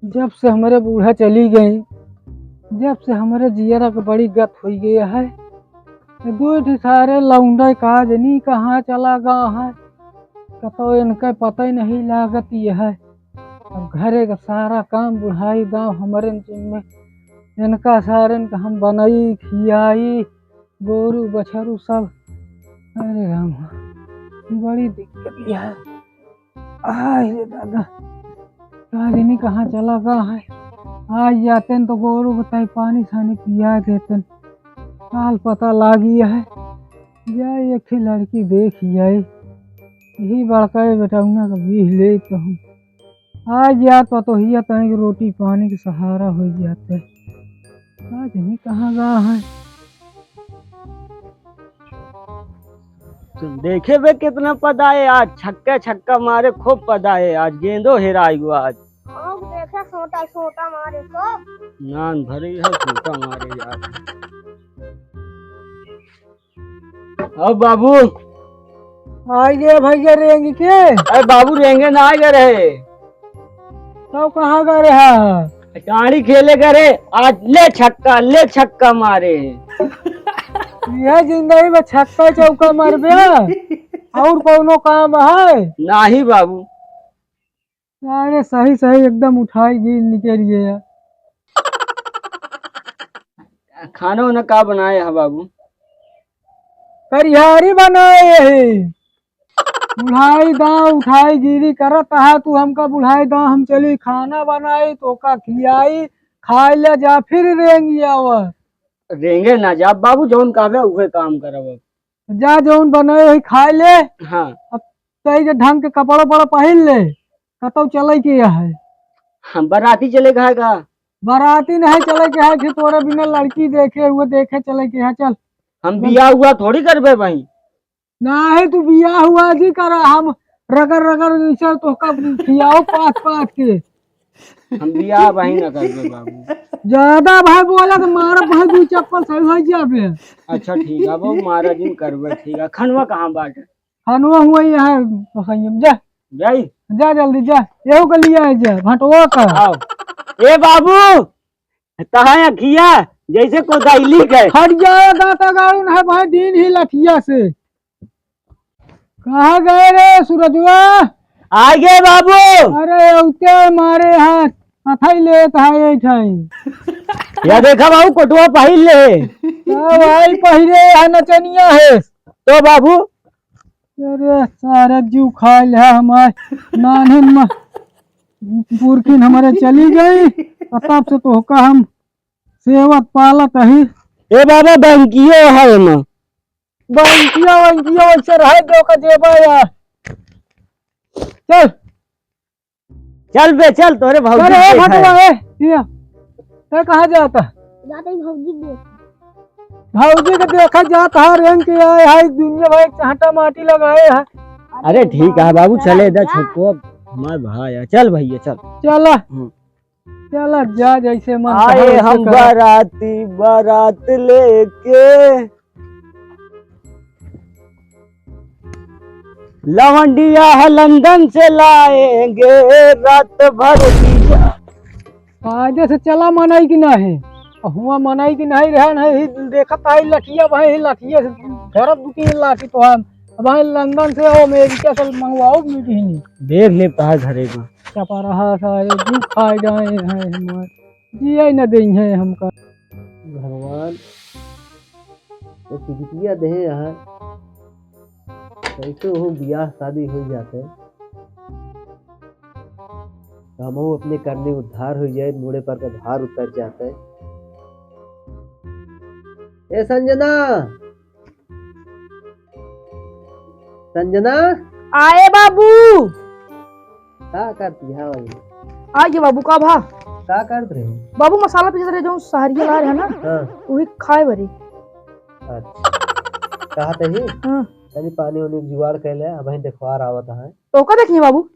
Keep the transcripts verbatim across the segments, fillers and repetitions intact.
जब से हमरे बूढ़ा चली गई, जब से हमरे जियरा के बड़ी गत होइ गया है। ये दो ठे सारे लौंडे का जनी कहाँ चला गा है, कतो इनके पता ही नहीं लागत ये है। अब घरे का सारा काम बुढ़ाई दाव हमरे जिम्मे। इनका सारन का हम बनाई, खियाई, गोरू बछरू सब। अरे राम, बड़ी दिक्कत ये है। आय रे दादा, का जनी कहाँ चला गा है। आज जातेन तो गोरू को तई पानी सानी पिया देतेन। काल पता लागी है। जा एक ठे लड़की देखि आई। यही बड़का ये बेटौना का बीह लेत हूँ। आज यार पतोहिया तई के रोटी पानी के सहारा होइ जाते। का जनी कहाँ गा है। तुम देखे बे कितना पदाए आज, छक्का छक्का मारे खूब पदाए आज, गेंदो हेराई गो आज। हम देखे सोटा सोटा मारे खूब। नान भरी है सोटा मारे यार। अब बाबू। आइ गए भैया रेंग के। अरे बाबू रेंगे ना आइ गए रहे। तब कहाँ गए रहा? टाड़ी खेले करे, आज ले छक्का, ले छक्का मारे। यह जिंदगी में छक्का चौका मारबे, और कौनो काम है? नाही बाबू। अरे सही सही एकदम उठाई गिर निकल गया। खाना वाना का बनाए है बाबू? करिहारी बनाए है। बुढ़ाई दाँव उठाई गिरी करत है, तू हमका बुढ़ाई दाँव हम चली खाना बनाई, तोका खियाई, खाए ले जा, फिर रेंगी आवा। रेंगे ना जा बाबू, जौन कहबे उहे काम करब। जा जौन बनाए है खाए ले। हाँ। अब तई के ढंग के कपड़ा उपड़ा पहिन ले, कतौ चले के है। हम बराती चले के है का? बराती नहीं चले के है कि तोरे बिना लड़की देखे हुए देखे चले के है, चल। हम बियाह हुआ थोड़ी करबे भाई। नाही, तू बियाह हुआ जी करा, हम रगड़ रगड़ इसे तोहका खियाओ पाथ पाथ के। हम बियाह भाई ना करबे बाबू। ज्यादा भाई बोला तो मारब भाई, दू चप्पल सही हो जाबे। अच्छा ठीक है बाबू, मारा जिन करबे, ठीक है। खनवा कहाँ बाटे? खनवा हुआ यहाँ बसैया में, जा। जाई? जा जल्दी जा, एहू के लिया है जा, भटवा का। आओ। ए बाबू, तहां अखिया जैसे कोदाइली के। हट जाए दाता गाड़ू ना भाई, दिन ही लठिया से। कहाँ गए रे सूरजवा? आ गए बाबू। अरे उते मारे हाथ, हथाई लेत है ये ठाई। या देखा बाबू, कोटवा पहिर ले। का भाई पहिरे है, नचनिया है। तो बाबू, अरे सारे जीव खाए ले हमार नान्हिन म-, पुरखिन हमारे चली गई, और तब से तोहका हम सेवत पालत ही। ए बाबा, बैंकियो है एमा। बैंकियो वैंकियो वैसे रहे दो का जेबा यार। चल। चल बे, चल, तोरे भौजी अरे, के ए, देखा भटुआ, है। ए, ये, ए, कहाँ जाता? जाते ही भौजी के देख। भौजी के देखा जात है, रेंग के आए है, दुनिया भर चाटा माटी लगाए है। अरे, ठीक है बाबू, चले दा, छोटको, हमार भाई है। चल भैया, चल। चला। हम्म। चला, जा, जैसे मन आए कहे, वैसे हम करा। बाराती, बारात लेके। लवंडिया है लंदन से लाएंगे, रात भर दीदा। कायदे से चला मनई की नाही, हुआ मनई की नाही रहा नहीं, ही देखत आई लठिया भाई, ही लठिया से धरत दू तीन लाठी तो हम, अब भाई लंदन से हो, अमेरिका से मंगवाओ मीटिंग। देख ले कहा घरे में। चपा रहा था, ये जीव खाए जाए हैं हमार, जिए न देइहैं हमका। भगवान, ये तिकटिया देहे यहाँ, कैसे हो बियाह शादी हो जाते, तो हमहू अपने करने उद्धार हो जाए, मूड़े पर का भार उतर जाते। ए संजना, संजना। आए बाबू। का करती है भाई? आ गए बाबू, का भा? का करत रहे हो? बाबू मसाला पीसत रहे, जो सहरिया ला रहे ना, हाँ। वही खाए बरी। अच्छा। कहा तही? हाँ। तनी पानी उनी जुगाड़ कर ले, अब ही देखवार आवत है। तो का देखिए बाबू?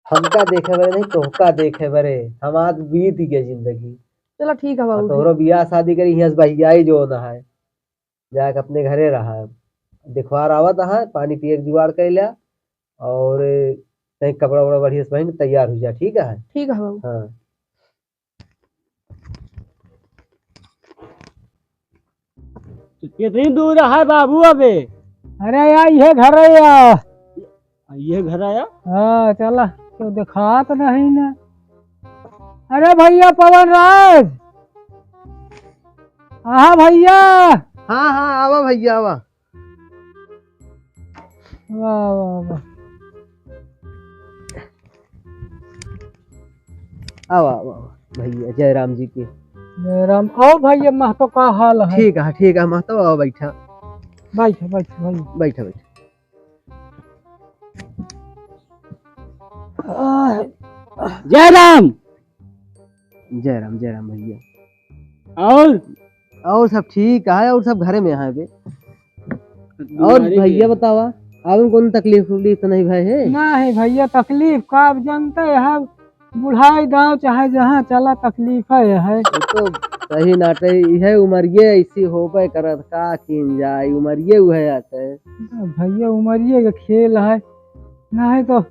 हमका देखे बरे नहीं, तोहका देखे बरे। हमार बीत गया जिंदगी। चला ठीक है आ बाबू जी। तोहरो बियाह शादी करी, हियां से बहियाई जो ना है, जाके अपने घरे रहा। देखवार आवत है, पानी पिए के जुगाड़ कर लिया और तैं कपड़ा वपड़ा बढ़िया से पहिन के तैयार होइ जा, ठीक है? ठीक है बाबू। हाँ। तो कितनी दूर है बाबू अबे? अरे यार, ये घर है यार। ये घर आया? हाँ, चला, तो दिखात नहीं ना। अरे भैया पवन राज, हाँ भैया। हाँ, हाँ, आवा भैया, आवा। वाह, वाह, वाह। आवा, आवा, आवा, भैया, जय राम जी की। जय राम। आओ भैया, महतो का हाल है? ठीक है, ठीक है, महतो, आओ, बैठा। बैठा, बैठा, भैया। बैठा, बैठा। आह। जय राम। जय राम, जय राम भैया। और? और सब ठीक है, और सब घरे में है बे। और तुम्हारे भैया के बतावा, आवे में कौनो तकलीफ उकलीफ तो नहीं भय है? नहीं भैया, तकलीफ का, अब जानते हैं, बुढ़ाई गाँव चाहे जहाँ चला, तकलीफ है, है। ये तो सही नाटे, यह उमरिये ऐसी होबे करत, का कीन जाए, उमरिये उहे आटे। भैया, उमरिये के खेल है, नहीं तो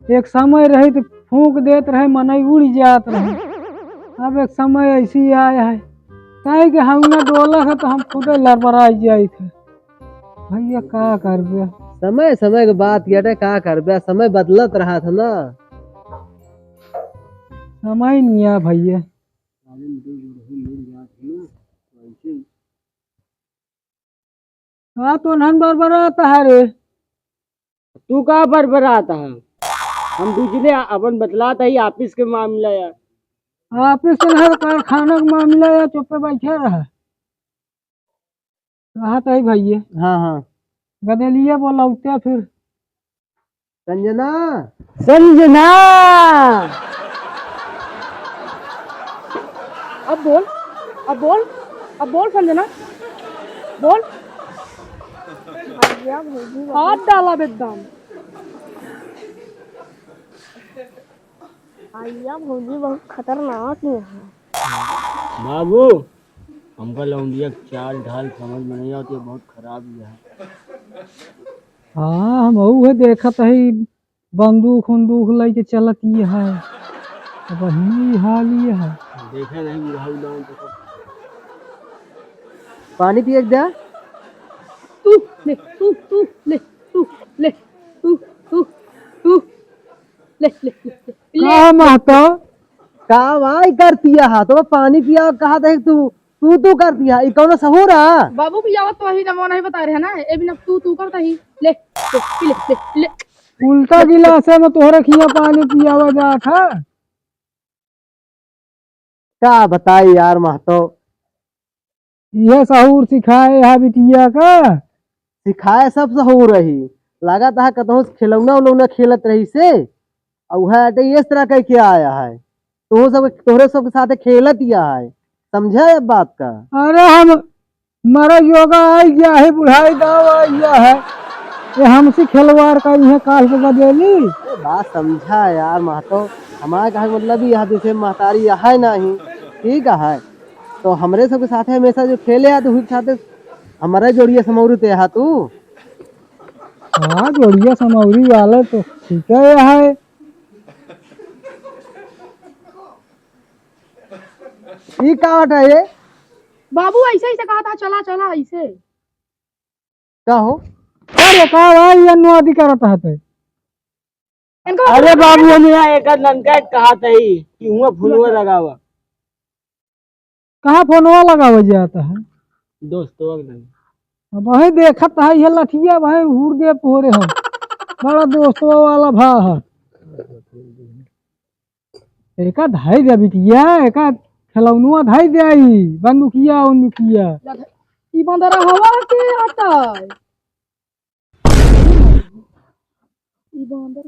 एक समय रही तो फूंक देत रहे, मनई उड़ जात रहे। अब एक समय ऐसी आय है, काहे कि हम ना डोला है तो हम खुदे लड़बड़ाई जाइत है। भैया का करबे? समय, समय के बात ये रे, का करबे, समय बदलत रहत है ना। समय नहीं है भैया। का तो नहन बरबरात है रे? तू का बरबरात है? हम दूसरे अपन बतलात है, ऑफिस के मामला है। ऑफिस के नहीं, कारखाना के मामला है, चुप्पे बैठे रहे। कहा तो है भैया। हाँ, हाँ। गदेलिया बोलौते फिर। संजना। संजना। अब बोल, अब बोल, अब बोल संजना, बोल। भैया भौजी बहुत हाथ डाला बेदम। भैया भौजी बहुत खतरनाक है। बाबू, हमका लौंडिया के चाल ढाल समझ में नहीं आवत, ये बहुत खराब ही है। हाँ, हम उहे देखत हई, बंदूक उंदूक लइके चलत ही है। अब ही हाल ही है। देखे नहीं बुढ़ाऊ दान तो सब। पानी पिए के दे। तू ले, तू, तू ले, तू ले, तू, तू, तू ले, ले, ले, ले, ले। का महतो? का भाई करतिया हा? तो पानी पिया कहा था तू, तू, तू करतिया, ई कौनो सहूर है? बाबू पियावत तो ही ना, वो नहीं बता रहे ना, ए बिना तू, तू करता ही। ले, ले, पी ले, ले, पी ले। उल्टा गिलासे में तोहरे खिया पानी पियावा जात है। का बताई यार महतो। यह सहूर सिखाए हा बिटिया का? सिखाए सब सहूर रही। लागत है कतहूँ से खिलौना उलौना खेलत रही से। और वह अटे इस तरह कह के आया है। तोहरे सब, तोहरे सब के साथ खेलत या है। समझे ये बात का? अरे हम मरे योगा आई गया है, बुढ़ाई दाव आई गया है। ये हमसे खिलवाड़ का इहे काल को बदेली। अरे बात समझा यार महतो, हमारे कहे के मतलब ये है, जैसे महतारी है नहीं, ठीक है, तो हमरे सबके साथे हमेशा जो खेले है, तो हुई साथे हमारे जोड़िया समौरी ते है तू। हाँ, जोड़िया समौरी वाला तो ठीक है, है। ई का हटा ये? बाबू ऐसे ही से कहा था, चला, चला, ऐसे। का हो? अरे का भाई, ये नुआदी करत हते। इनको अरे बाबू, हम यहाँ एक ननका एक कहा था ही कि हुआ फुलवा लगावा। कहाँ फोनवा लगावा जाता है? दोस्तवा के लगे। अब वही देखत है ये लठिया भाई, हुड़ दे पोरे हम। बड़ा दोस्तवा वाला भा है। एका धाई दे बिटिया, एका खेलौनुआ धाई दे आई, बंदूकिया, बंदूकिया। ई बंदरवा के आटा है। ई बंदर,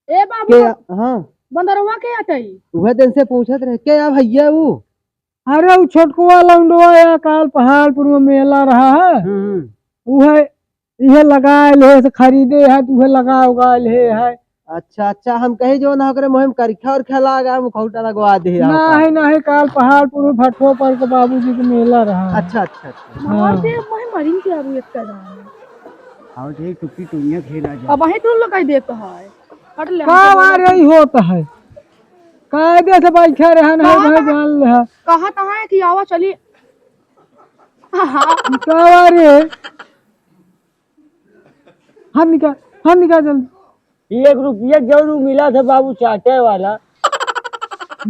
ए बाबू, के, हाँ। बंदरवा के आटा है? उहे दिन से पूछत रहे, के या भैया ऊ? अरे, ऊ छोटकुआ लौंडवा या काल पहाड़पुर में मेला रहा है। हम्म, हम्म। उहे इहे लगाए ले से खरीदे है, तो उहे लगा उगा ले है। अच्छा, अच्छा, हम कहे जो ना ओकरे मुँह में करिखा उरिखा लागा, मुखौटा लगवा दे है ना, ओका। है ना, है, काल पहाड़पुर में भट्ठो पर के बाबूजी के मेला रहा। अच्छा, अच्छा, अच्छा। हाँ। मार दे, मैं मरिन के अबू एक का दाम। आओ जे टुकी टुनिया खेला जा। अब वहीं टूल लगाई देता है। हट ले, का हमसे बोला। वारे ही होत है? कायदे से बैठे रहन है कहा भाई, था? जान ले है। कहा था है कि आवा चली। हाँ। का वारे? हम निकाल, हम निकाल जल्दी। एक रुपया जरूर मिला था बाबू चाटे वाला।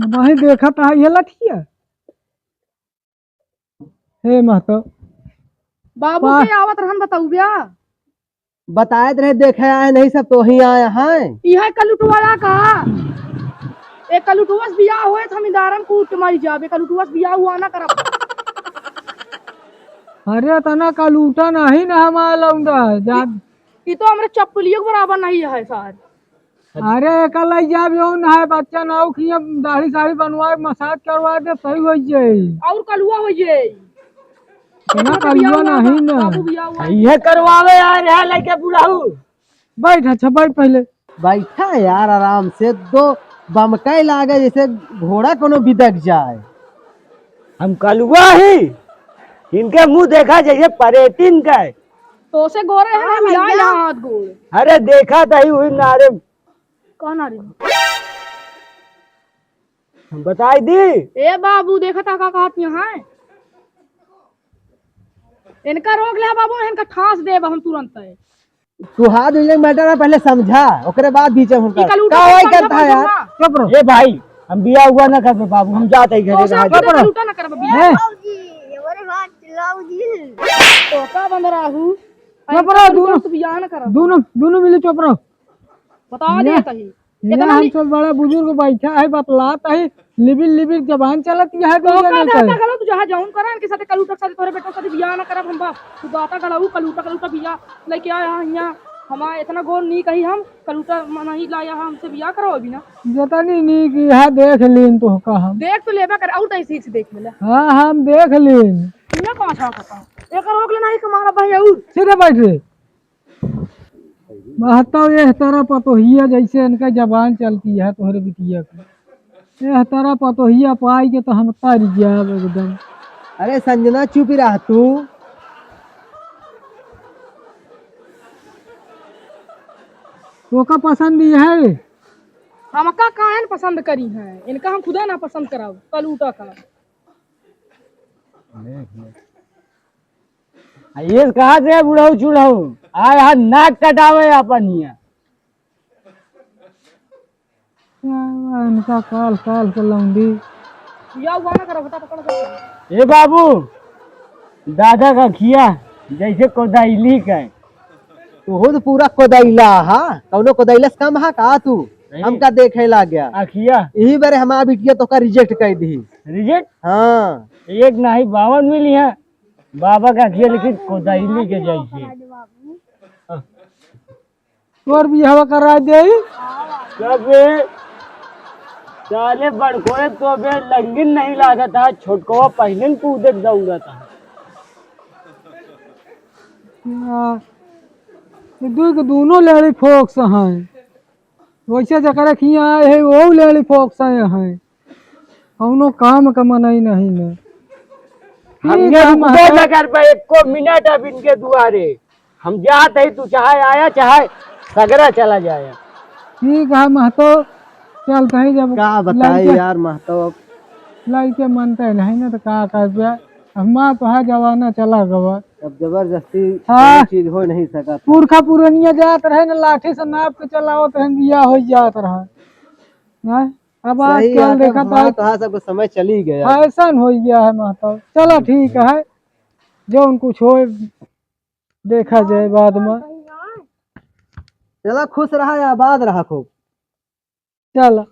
वही देखा था ये लठिया। हे महतो। बाबू वाह। के आवत रहन बताऊ ब्या। बतायत रहे देखे आए नहीं सब तो ही आए हैं। इहे कलुटवाला का। ए कलुटवस बियाह होए त हम इदारम कूट के मरी जाबे। कलुटवस बियाह हुआ ना करब। अरे तना कलूटा नहीं ना हमारा लौंडा। जा ई तो हमरे चप्पलियों के बराबर नहीं है सर। अरे एका लई जाब यौन है बच्चा नाऊ खिया दाढ़ी साढ़ी बनवाए मसाज करवा दे सही हो जाई। और कलुआ हो जाई। इतना कलुआ नहीं ना। बाबू बियाह हुआ। ये करवावे यार है लइके बुढ़ाऊ। बैठ अच्छा बैठ पहले। बैठा यार आराम से दो बमकाई लागे जैसे घोड़ा कोनो बिदक जाए। हम कलुआ ही इनके मुंह देखा जैसे परेटिन का। तो से गोरे है ना, हाँ मिला भैया। यहाँ हाथ गोड़। अरे देखा तही हुई नारे। कौन आ रही? हम बताई दी। ए बाबू देखा था का कहत यहाँ है। इनका रोक ले बाबू, इनका ठास देब हम तुरंत है। तू हाथ धोने के मैटर है, पहले समझा, ओकरे बाद बीच में हम ई कलूटा का वाई समझा करता है बाबू यार? ना। चुप रहो। ए भाई, हम बियाह हुआ ना करबे बाबू, हम जात ही घरे तो रहा सब जात। कलूटा ना करबे बियाह। हैं? बाबूजी, हमारे बात लाओ जी। तो का बंद रहू? चुप रहो, हम दोनों, तो बियाह ना करब। दोनों, दोनों मिले चुप रहो। बता ये, दे तही। ये इतना हम लि- सब बड़ा बुजुर्ग बैठा है, बतलात है, लिबिर लिबिर जबान चलत यह तो दुनिया का में दाता कहे। गलो, तू जहाँ जाऊन करा, इनके साथे कलूटा के साथे तोरे बेटा के साथे बियाह ना करब हम बा। तू दाता गलऊ, कलूटा, कलूटा बियाह लेके आया है यहाँ। हमार इतना गोर नहीं कही हम, कलूटा म-, नहीं लाया है हमसे बियाह करो अभी ना। जतनी नीक यह देख लीन तो का हम। देख तो लेबे कर, और तैसे ही देख मिला। हाँ, हम देख लीन। तू ना पाछा पता। एक रोक लेना ही कमारा भाई और। सीधे बैठ रे। महतो एह तरह पतोहिया जैसे इनका जबान चलती है तोहरे बिटिया की। एह तरह पतोहिया पाई के तो हम तर जाब एकदम। अरे संजना चुप ही रह तू। तोका पसंद ही है? हमका काहे न पसंद करी है, इनका हम खुदा ना पसंद करब, कलूटा का। आ ये कहा से बुढ़ऊ चुढ़ऊ आए हाथ नाक कटावे अपन हिया। इनका काल काल के लौंडी। या हुआ ना करो, फटा पकड़ के। ए बाबू, दादा का खिया जैसे कोदाइली का है। तू तो पूरा कोदाइला हा, कौनो कोदाइला से कम हा का तू? नहीं। हमका देखे लाग गया। अखिया। यही बारे हमारा बिटिया तो का रिजेक्ट कर दी। रिजेक्ट? हाँ। एक नाही बावन मिली है। बाबा का अखिया लेकिन कोदाइली के जैसे। तोर बियाह करा दे। कबे? साले बड़कोए तो बे लंगिन नहीं लागत है, छोटकवा पहले न कूदे दौड़त है। हाँ, ये दुई के दोनों लेड़ी फोक्स हैं। वैसे जकरा खिया आए हैं, वो लेड़ी फोक्स आए हैं। कौनो काम का मनई नहीं न। हम ठीक ये है, रुकबे महतो। न करबे एको मिनट अब इनके दुआरे। हम जात ही, तू चाहे आया, चाहे सगरा चला जाया। ठीक है महतो, चलत ही जब का बताई लड़के, यार महतो अब। लड़के मनते नहीं न तो का करबे। अब माँ तो है जमाना चला गवा। अब जबरदस्ती हाँ। कोई चीज हो नहीं सकत। पुरखा पुरनिया जात रहे न लाठी से नाप के चलावत रहे, बियाह हो जात रहा। हैं? अब सही आजकल है, देखा हाँ, था तो हाँ, सबको समय चली गया। फैशन हो गया है महतो। चला ठीक है, जौन कुछ होए देखा जाए बाद में। चला खुश रहा या आबाद रहा खूब। चला।